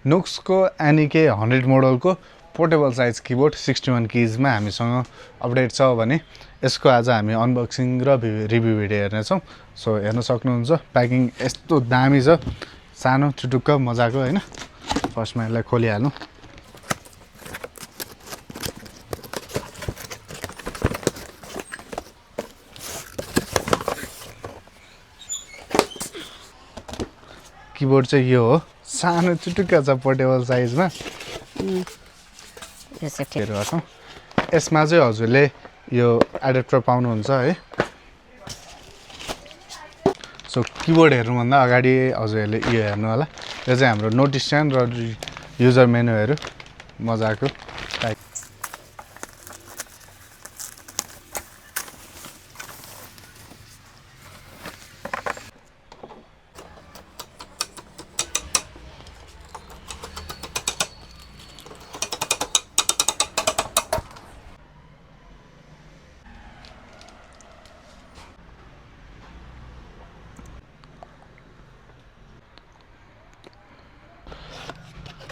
नुक्सको एनिके 100 मोडलको portable size keyboard 61 किजमा हामीसँग update छ भने यसको आज हामी अनबक्सिङ र रिभ्यू भिडियो हेर्नेछौँ। सो हेर्न सक्नुहुन्छ प्याकिङ यस्तो दामी छ, सानो चुटुक्क मजाको हैन। फर्स्टमा यसलाई खोलिहाल्नु। किबोर्ड चाहिँ यो हो, सानो चुटुक्क छ पोर्टेबल साइजमा। यसमा चाहिँ हजुरले यो एडाप्टर पाउनुहुन्छ है। सो किबोर्ड हेर्नुभन्दा अगाडि हजुरहरूले यो हेर्नु होला, यो चाहिँ हाम्रो नोटिस स्ट्यान्ड र युजर मेनुहरू मजाको टाइप।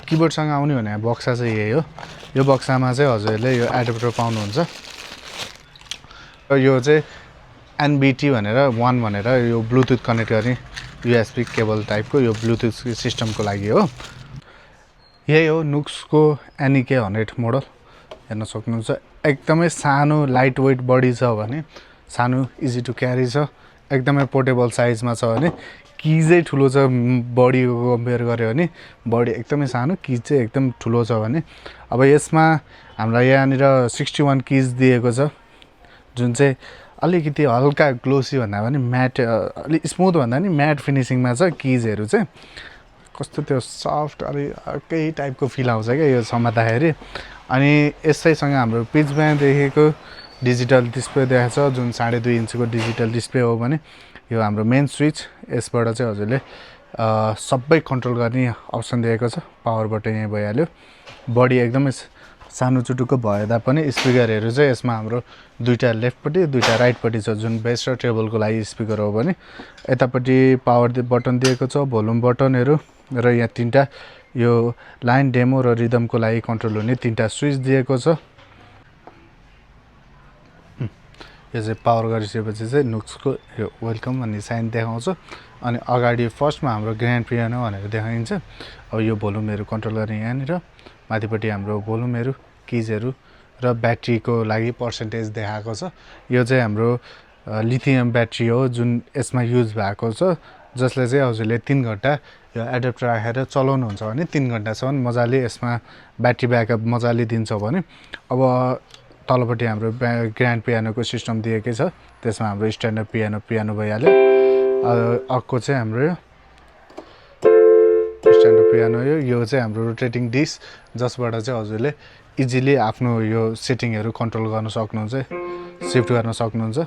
किबोर्डसँग आउने भने बक्सा चाहिँ यही हो। यो बक्सामा चाहिँ हजुरहरूले यो एडाप्टर पाउनुहुन्छ र यो चाहिँ एनबिटी भनेर 1 भनेर यो ब्लुटुथ कनेक्ट गर्ने युएसबी केबल टाइपको यो ब्लुटुथ सिस्टमको लागि हो। यही हो नुक्सको एनिके 100 मोडल। हेर्न सक्नुहुन्छ एकदमै सानो लाइट वेट बडी छ भने, सानो इजी टु क्यारी छ, एकदमै पोर्टेबल साइजमा छ भने, किजै ठुलो छ बडीको कम्पेयर गऱ्यो भने, बडी एकदमै सानो, किज चाहिँ एकदम ठुलो छ भने। अब यसमा हामीलाई यहाँनिर 61 किज दिएको छ, जुन चाहिँ अलिकति हल्का ग्लोसी भन्दा पनि म्याट, अलिक स्मुथ भन्दा पनि म्याट फिनिसिङमा छ। किजहरू चाहिँ कस्तो त्यो सफ्ट अर्कै टाइपको फिल आउँछ क्या यो समात्दाखेरि। अनि यसैसँग हाम्रो पिचमा देखेको डिजिटल डिस्प्ले देखाएको छ, जुन 2.5 इन्चको डिजिटल डिस्प्ले हो भने यो हाम्रो मेन स्विच। यसबाट चाहिँ हजुरले सबै कन्ट्रोल गर्ने अप्सन दिएको छ। पावर बटन यहीँ भइहाल्यो। बडी एकदमै सानो चुटुक्क भए तापनि स्पिकरहरू चाहिँ यसमा हाम्रो दुईवटा लेफ्टपट्टि दुईवटा राइटपट्टि छ, जुन बेस र ट्रेबलको लागि स्पिकर हो भने। यतापट्टि पावर बटन दिएको छ, भोल्युम बटनहरू, र यहाँ 3टा यो लाइन, डेमो र रिदमको लागि कन्ट्रोल हुने 3टा स्विच दिएको छ। यो चाहिँ पावर गरिसकेपछि चाहिँ नुक्सको यो वेलकम भन्ने साइन देखाउँछ। अनि अगाडि फर्स्टमा हाम्रो ग्रान्ड पियानो भनेर देखाइन्छ। अब यो भोल्युमहरू कन्ट्रोल गर्ने यहाँनिर, माथिपट्टि हाम्रो भोल्युमहरू, किजहरू र ब्याट्रीको लागि पर्सेन्टेज देखाएको छ। यो चाहिँ हाम्रो लिथियम ब्याट्री हो, जुन यसमा युज भएको छ, जसले चाहिँ हजुरले 3 घन्टा यो एडाप्टर राखेर चलाउनुहुन्छ भने 3 घन्टासम्म मजाले यसमा ब्याट्री ब्याकअप मजाले दिन्छ भने। अब तलपट्टि हाम्रो ग्रान्ड पियानोको सिस्टम दिएकै छ, त्यसमा हाम्रो स्ट्यान्डर्ड पियानो भइहाल्यो। अर्को चाहिँ हाम्रो यो स्ट्यान्डर्ड पियानो यो चाहिँ हाम्रो रोटेटिङ डिस्क, जसबाट चाहिँ हजुरले इजिली आफ्नो यो सेटिङहरू कन्ट्रोल गर्न सक्नुहुन्छ, सिफ्ट गर्न सक्नुहुन्छ।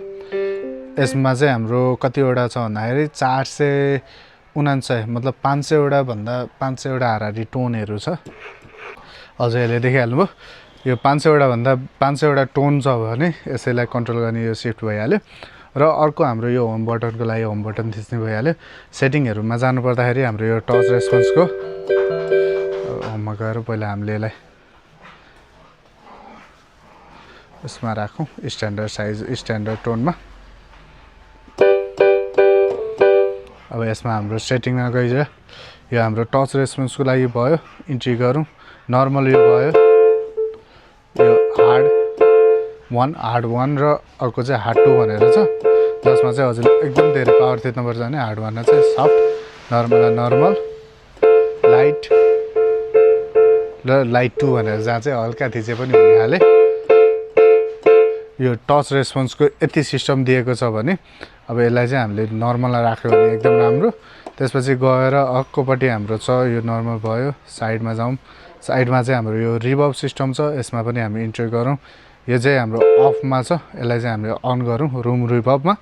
यसमा चाहिँ हाम्रो कतिवटा छ भन्दाखेरि 449 मतलब 500 भन्दा 500 हाराहारी टोनहरू छ। हजुरहरूले देखिहाल्नुभयो, यो 500 भन्दा 500 टोन छ भने यसैलाई कन्ट्रोल गर्ने यो सिफ्ट भइहाल्यो। र अर्को हाम्रो यो होम बटनको लागि होम बटन थिच्ने भइहाल्यो। सेटिङहरूमा जानुपर्दाखेरि हाम्रो यो टच रेस्पोन्सको होममा गएर पहिला हामीले यसलाई यसमा राखौँ, स्ट्यान्डर्ड साइज स्ट्यान्डर्ड टोनमा। अब यसमा हाम्रो सेटिङमा गइज यो हाम्रो टच रेस्पोन्सको लागि भयो, इन्ट्री गरौँ। नर्मल यो भयो, यो हार्ड 1 र अर्को चाहिँ हार्ड 2 भनेर छ, जसमा चाहिँ हजुरले एकदम धेरै पावर थिच्नुपर्छ भने हार्ड 1 चाहिँ सफ्ट, नर्मल, लाइट र लाइट 2 भनेर, जहाँ चाहिँ हल्का थिचे पनि हुनेहाले। यो टच रेस्पोन्सको यति सिस्टम दिएको छ भने अब यसलाई चाहिँ हामीले नर्मलमा राख्यो भने एकदम राम्रो। त्यसपछि गएर अर्कोपट्टि हाम्रो छ यो नर्मल भयो। साइडमा जाउँ, साइडमा चाहिँ हाम्रो यो रिभर्ब सिस्टम छ, यसमा पनि हामी इन्टर गरौँ। यो चाहिँ हाम्रो अफमा छ, यसलाई चाहिँ हामीले अन गरौँ रुम रिभर्बमा।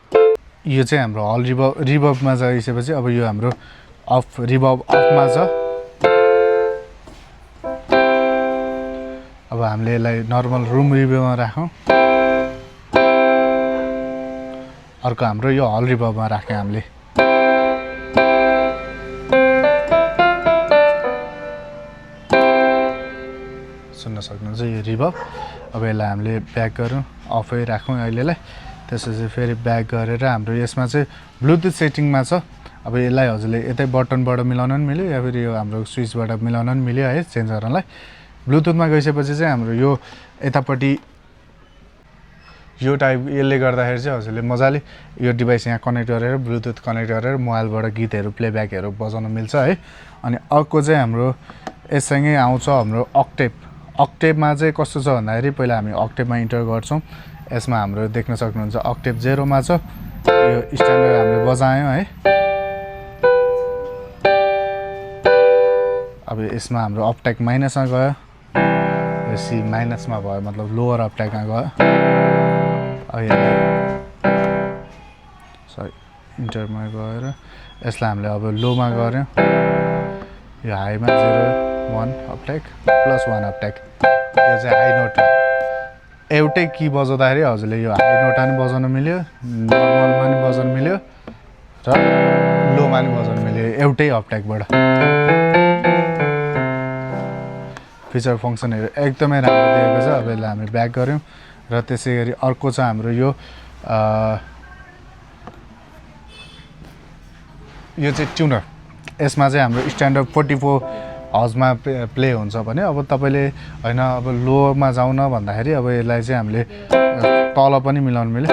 यो चाहिँ हाम्रो हल रिभर्बमा जाइसकेपछि अब यो हाम्रो रिभर्ब अफमा छ। अब हामीले यसलाई नर्मल रुम रिभर्बमा राखौँ। अर्को हाम्रो यो हल रिभर्बमा राख्यौँ हामीले। सुन्न सक्नुहुन्छ यो रिभर्ब। अब यसलाई हामीले ब्याक गरौँ, अफै राखौँ अहिलेलाई। त्यसपछि फेरि ब्याक गरेर हाम्रो यसमा चाहिँ ब्लुटुथ सेटिङमा छ। अब यसलाई हजुरले यतै बटनबाट मिलाउन पनि मिल्यो या फेरि यो हाम्रो स्विचबाट मिलाउन पनि मिल्यो है चेन्ज गर्नलाई। ब्लुटुथमा गइसकेपछि चाहिँ हाम्रो यो यतापट्टि यो टाइप यसले गर्दाखेरि चाहिँ हजुरले मजाले यो डिभाइस यहाँ कनेक्ट गरेर ब्लुटुथ कनेक्ट गरेर मोबाइलबाट गीतहरू प्लेब्याकहरू बजाउन मिल्छ है। अनि अर्को चाहिँ हाम्रो यससँगै आउँछ हाम्रो अक्टेभ। अक्टेभमा चाहिँ कस्तो छ भन्दाखेरि पहिला हामी अक्टेभमा इन्टर गर्छौँ। यसमा हाम्रो देख्न सक्नुहुन्छ अक्टेभ 0मा छ। यो स्ट्यान्डर्ड हामीले बजायौँ है। अब यसमा हाम्रो अपट्याक माइनसमा गयो, यो सी माइनसमा भयो मतलब लोवर अपट्याकमा गयो। अब यसलाई सरी इन्टरमा गएर यसलाई हामीले अब लोमा गऱ्यौँ। यो हाईमा 0 1 अपट्याक प्लस 1 अपट्याक। यो चाहिँ हाई नोटमा एउटै की बजाउँदाखेरि हजुरले यो हाई नोटमा पनि बजाउन मिल्यो, नर्मलमा पनि बजाउन मिल्यो र लोमा पनि बजाउन मिल्यो एउटै अपट्याकबाट। फिचर फङ्सनहरू एकदमै राम्रो दिएको छ। अब यसलाई हामी ब्याक गऱ्यौँ र त्यसै गरी अर्को छ हाम्रो यो चाहिँ ट्युनर। यसमा चाहिँ हाम्रो स्ट्यान्डर्ड 44 हर्जमा प्ले हुन्छ भने अब तपाईँले होइन अब लोमा जाउँ न भन्दाखेरि अब यसलाई चाहिँ हामीले तल पनि मिलाउनु मिल्यो।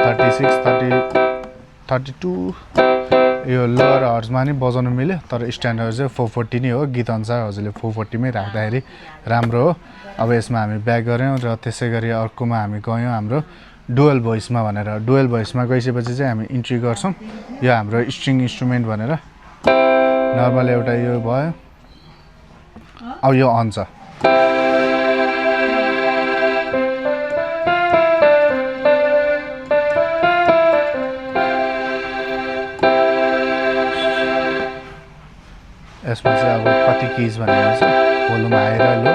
436 32 यो लोवर हर्जमा नि बजाउनु मिल्यो तर स्ट्यान्डर्ड चाहिँ 440 नै हो। गीत अनुसार हजुरले 440 मै राख्दाखेरि राम्रो हो। अब यसमा हामी ब्याक गऱ्यौँ र त्यसै गरी अर्कोमा हामी गयौँ हाम्रो डुअल भोइसमा भनेर। डुअल भोइसमा गइसकेपछि चाहिँ हामी इन्ट्री गर्छौँ यो हाम्रो स्ट्रिङ इन्स्ट्रुमेन्ट भनेर। नर्मल एउटा यो भयो। अब यो अन छ। यसमा चाहिँ अब कति किज भनेर छ, भोल्युम हाई र लो।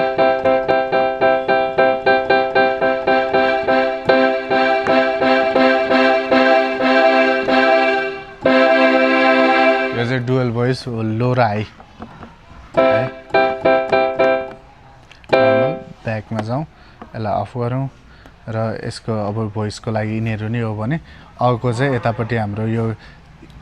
यो चाहिँ डुअल भोइस लो र हाई है। ब्याकमा जाउँ, यसलाई अफ गरौँ र यसको अब भोइसको लागि यिनीहरू नै हो भने अर्को चाहिँ यतापट्टि हाम्रो यो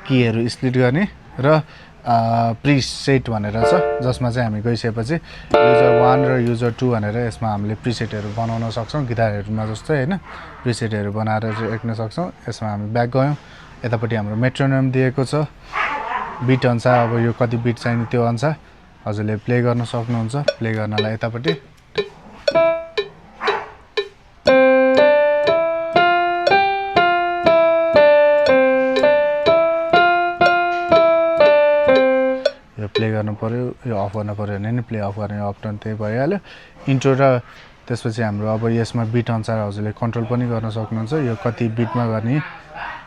कीहरू स्प्लिट गर्ने र प्रिसेट भनेर छ जसमा चाहिँ हामी गइसकेपछि युजर 1 र युजर 2 भनेर यसमा हामीले प्रिसेटहरू बनाउन सक्छौँ गिटारहरूमा जस्तै होइन। प्रिसेटहरू बनाएर राख्न सक्छौँ। यसमा हामी ब्याक गयौँ, यतापट्टि हाम्रो मेट्रोनोम दिएको छ। बिट अनुसार अब यो कति बिट चाहिने त्यो अनुसार हजुरले प्ले गर्न सक्नुहुन्छ। प्ले गर्नलाई यतापट्टि प्ले गर्नु पऱ्यो, यो अफ गर्नु पऱ्यो भने नि प्ले अफ गर्ने अप्सन त्यही भइहाल्यो। इन्ट्रो र त्यसपछि हाम्रो अब यसमा बिट अनुसार हजुरले कन्ट्रोल पनि गर्न सक्नुहुन्छ। यो कति बिटमा गर्ने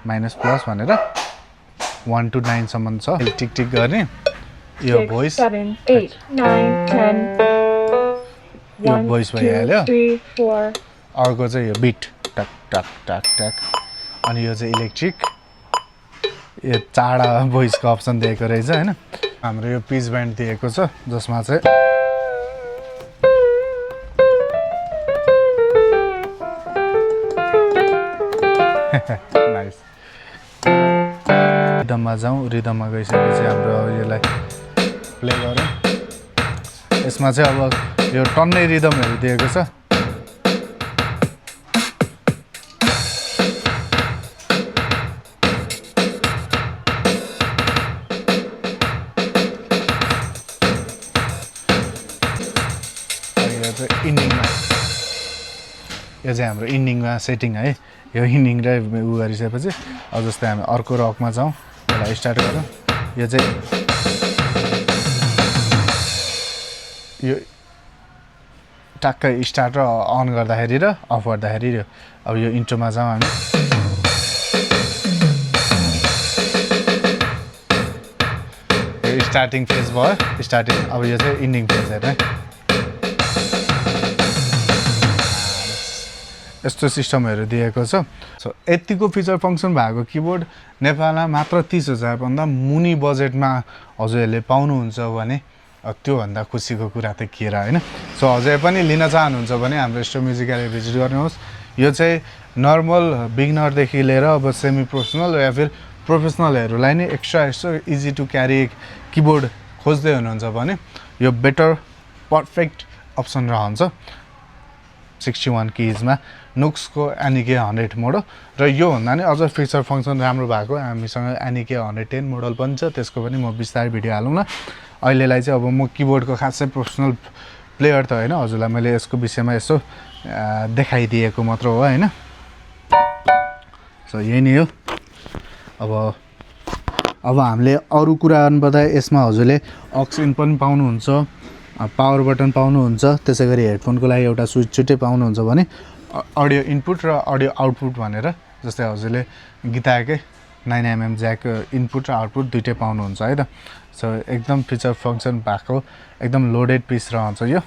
माइनस प्लस भनेर 1 to 9 सम्म छ। टिक टिक गर्ने यो भोइस 7 8 9 10 यो भोइस भइहाल्यो। अर्को चाहिँ यो बिट टक टक टक टक। अनि यो चाहिँ इलेक्ट्रिक, यो चाडा भोइसको अप्सन दिएको रहेछ होइन। हाम्रो यो पिच ब्यान्ड दिएको छ जसमा चाहिँ नाइस। रिदममा जाउँ, रिदममा गइसकेपछि हाम्रो यसलाई प्ले गरौँ। यसमा चाहिँ अब यो टन्नै रिदमहरू दिएको छ। इन्डिङमा यो चाहिँ हाम्रो इन्डिङमा सेटिङ है। यो इन्डिङ र उ गरिसकेपछि अब जस्तै हामी अर्को रकमा जाउँ, यसलाई स्टार्ट गरौँ। यो चाहिँ यो टक्कै स्टार्ट र अन गर्दाखेरि र अफ गर्दाखेरि यो अब यो इन्ट्रोमा जाउँ हामी। यो स्टार्टिङ फेज भयो, स्टार्टिङ। अब यो चाहिँ इन्डिङ फेज हेर्ने यस्तो सिस्टमहरू दिएको छ। सो यतिको फिचर फङ्सन भएको किबोर्ड नेपालमा मात्र 30,000 भन्दा मुनि बजेटमा हजुरहरूले पाउनुहुन्छ भने त्योभन्दा खुसीको कुरा त के र होइन। सो अझै पनि लिन चाहनुहुन्छ भने हाम्रो स्टोर म्युजिक ग्यालरी भिजिट गर्नुहोस्। यो चाहिँ नर्मल बिगनरदेखि लिएर अब सेमी प्रोफेसनल या फिर प्रोफेसनलहरूलाई नै एक्स्ट्रा यसो इजी टु क्यारी किबोर्ड खोज्दै हुनुहुन्छ भने यो बेटर पर्फेक्ट अप्सन रहन्छ 61 किजमा नुक्सको एनिके 100 मोडल र योभन्दा नि अझ फिचर फङ्सन राम्रो भएको हामीसँग एनिके 110 मोडल पनि छ, त्यसको पनि म बिस्तारै भिडियो हालौँला। अहिलेलाई चाहिँ अब म किबोर्डको खासै प्रोफेसनल प्लेयर त होइन, हजुरलाई मैले यसको विषयमा यसो देखाइदिएको मात्र हो होइन। सो यही नै हो। अब हामीले अरू कुरा गर्नुपर्दा यसमा हजुरले अक्स इन पनि पाउनुहुन्छ, पावर बटन पाउनुहुन्छ, त्यसै गरी हेडफोनको लागि एउटा स्विच छुट्टै पाउनुहुन्छ भने अडियो इनपुट र अडियो आउटपुट भनेर जस्तै हजुरले गीताकै 9mm ज्याक इनपुट र आउटपुट दुइटै पाउनुहुन्छ है त। सो एकदम फिचर फङ्सन भएको एकदम लोडेड पिस रहन्छ यो।